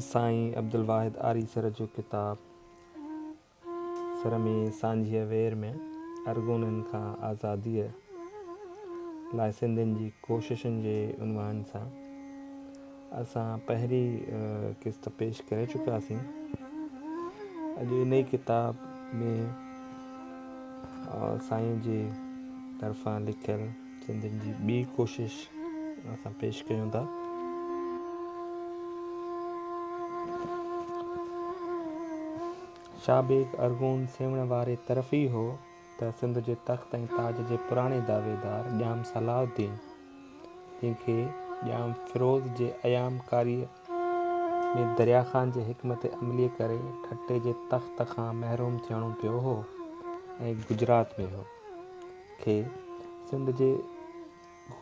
سائين عبدالواحد آريسر جو ڪتاب سر ۾ سانجهيء وير ۾ ارغونن کان آزاديء لاء سنڌين جي ڪوششن جي عنوان سان اسان پهرين قسط پيش ڪري چڪاسين. اڄ انهي ڪتاب ۾ سائين جي طرفان لکيل سنڌين جي ٻي ڪوشش اسان پيش ڪيون ٿا. شاهه بيگ ارغون سيوهڻ واري طرف ئي هو ته سنڌ جي تخت ۽ تاج جي پراڻي دعويدار ڄام صلاح الدين، جنهن کي ڄام فيروز جي ايام ڪاريء ۾ دريا خان جي حڪمت عمليء ڪري ٺٽي جي تخت کان محروم ٿيڻو پيو هو ۽ گجرات ۾ هو، کي سنڌ جي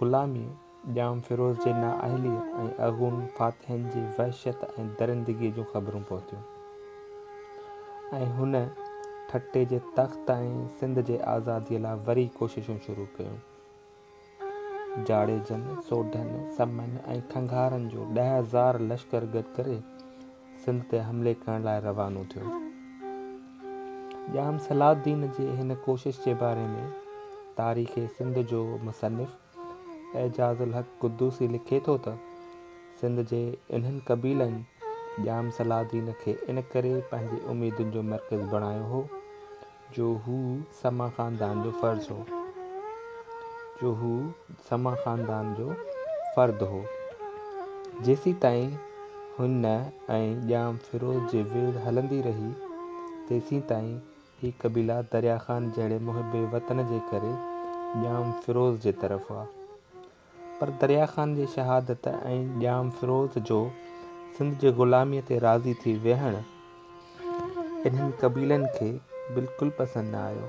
غلاميء، ڄام فيروز جي نااهليء ۽ ارغون فاتحن جي وحشت ۽ درندگيء جون خبرون پهتيون ۽ هن ٺٽي جي تخت ۽ سنڌ جي آزاديء لاء وري ڪوششون شروع ڪيون. جاڙيجن، سوڍن، سمن ۽ کنگهارن جو 10,000 لشڪر گڏ ڪري سنڌ تي حملي ڪرڻ لاء روانو ٿيو. ڄام صلاح الدين جي هن ڪوشش جي باري ۾ تاريخ سنڌ جو مصنف اعجاز الحق قدوسي لکي ٿو ته، سنڌ جي انهن قبيلن ڄام صلاح الدين کي ان ڪري پنهنجي اميدن جو مرڪز بڻايو هو جو هو سما خاندان جو فرض هو. جو هو سما خاندان جو فرد هو. جيسيتائين هن ۽ ڄام فيروز جي ويڙهه هلندي رهي، تيسيتائين هي قبيلا دريا خان جهڙي محب وطن جي ڪري ڄام فيروز جي طرف هئا. پر دريا خان جي شهادت ۽ ڄام فيروز جو سنڌ جي غلاميء تي راضي ٿي ويهڻ انهن قبيلن کي بلڪل پسند نه آيو.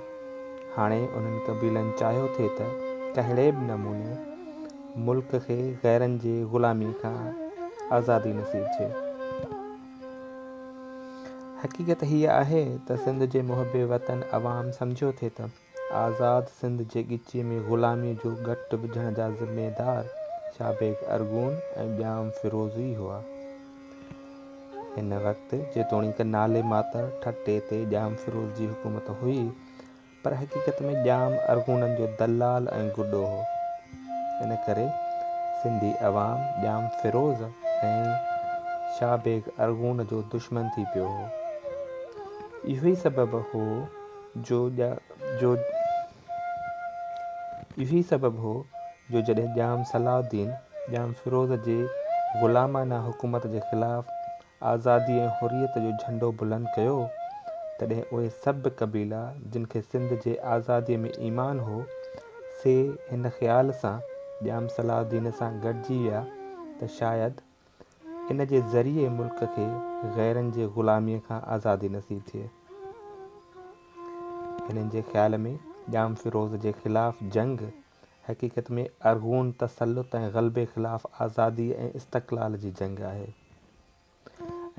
هاڻي انهن قبيلن چاهيو ٿي ته ڪهڙي به نموني ملڪ کي غيرن جي غلاميء کان آزادي نصيب ٿئي. حقيقت هيء آهي ته سنڌ جي محب وطن عوام سمجهيو ٿي ته آزاد سنڌ جي ڳچيء ۾ غلاميء جو ڳٽ وجهڻ جا ذميدار شاهه بيگ ارغون ۽ ڄام فيروز ئي هئا. هن وقت جيتوڻيڪ نالي ماتر ٺٽي تي ڄام فيروز جي حڪومت هئي، پر حقيقت ۾ ڄام ارغونن جو دلال ۽ گڏو هو. ان ڪري سنڌي عوام ڄام فيروز ۽ شاهه بيگ ارغون جو دشمن ٿي پيو هو. اهو ئي سبب هو جو جو اهو ئي سبب هو جو جڏهن ڄام صلاح الدين ڄام فيروز جي غلامانه حڪومت جي خلاف آزادي ۽ حريت جو جهنڊو بلند ڪيو، تڏهن اهي سڀ قبيلا جن کي سنڌ جي آزاديء ۾ ايمان هو، سي هن خيال سان ڄام صلاح الدين سان گڏجي ويا ته شايد ان جي ذريعي ملڪ کي غيرن جي غلاميء کان آزادي نصيب ٿئي. هنن جي خيال ۾ ڄام فيروز جي خلاف جنگ حقيقت ۾ ارغون تسلط ۽ غلبي خلاف آزادي ۽ استقلال جي جنگ آهي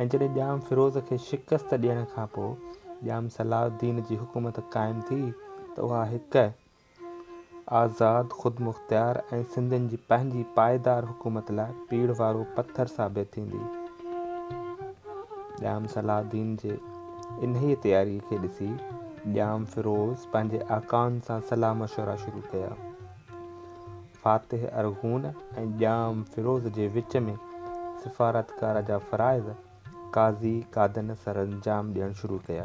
۽ جڏهن ڄام فيروز کي شڪست ڏيڻ کان پوء ڄام صلاح الدين جي حڪومت قائم ٿي ته اها هڪ آزاد، خودمختيار ۽ سنڌين جي پنهنجي پائيدار حڪومت لاء پيڙهه وارو پٿر ثابت ٿيندي. ڄام صلاح الدين جي انهيء تياريء کي ڏسي ڄام فيروز پنهنجي آقائن سان صلاح مشورا شروع ڪيا. فاتح ارغون ۽ ڄام فيروز جي وچ ۾ سفارتڪار جا فرائض قاضي قادن سرانجام ڏيڻ شروع ڪيا.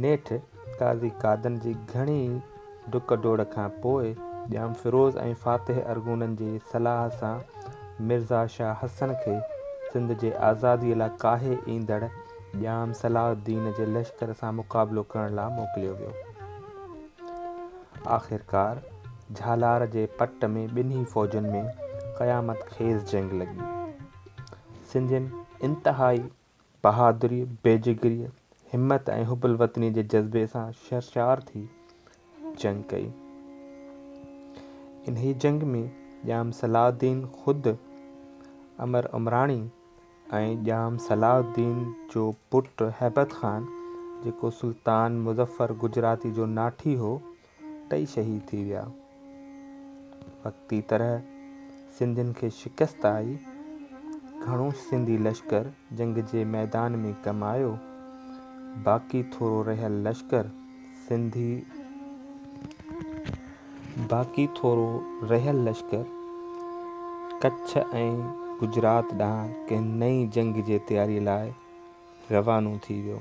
نيٺ قاضي قادن جي گهڻي ڊڪ ڊوڙ کان پوء ڄام فيروز ۽ فاتح ارغونن جي صلاح سان مرزا شاهه حسن کي سنڌ جي آزاديء لاء ڪاهي ايندڙ ڄام صلاح الدين جي لشڪر سان مقابلو ڪرڻ لاء موڪليو ويو. آخرڪار جهالار جي پٽ ۾ ٻنهي فوجن ۾ قيامت خيز جنگ لڳي. سنڌين انتهائي بهادريء، بيجگريء، همت ۽ حب الوطنيء جي جذبي سان سرشار ٿي جنگ ڪئي. انهيء جنگ ۾ ڄام صلاح الدين خود، امر عمراڻي ۽ ڄام صلاح الدين جو پٽ هيبت خان، جيڪو سلطان مظفر گجراتي جو ناٺي هو، ٽئي شهيد ٿي ويا. وقتي طرح سنڌين کي شڪست آئي، گهڻو سنڌي لشڪر جنگ جي ميدان ۾ ڪم آيو. باقي ٿورو رهيل لشڪر سنڌي باقي ٿورو رهيل لشڪر ڪڇ ۽ گجرات ڏانهن ڪنهن نئين جنگ جي تياريء لاء روانو ٿي ويو.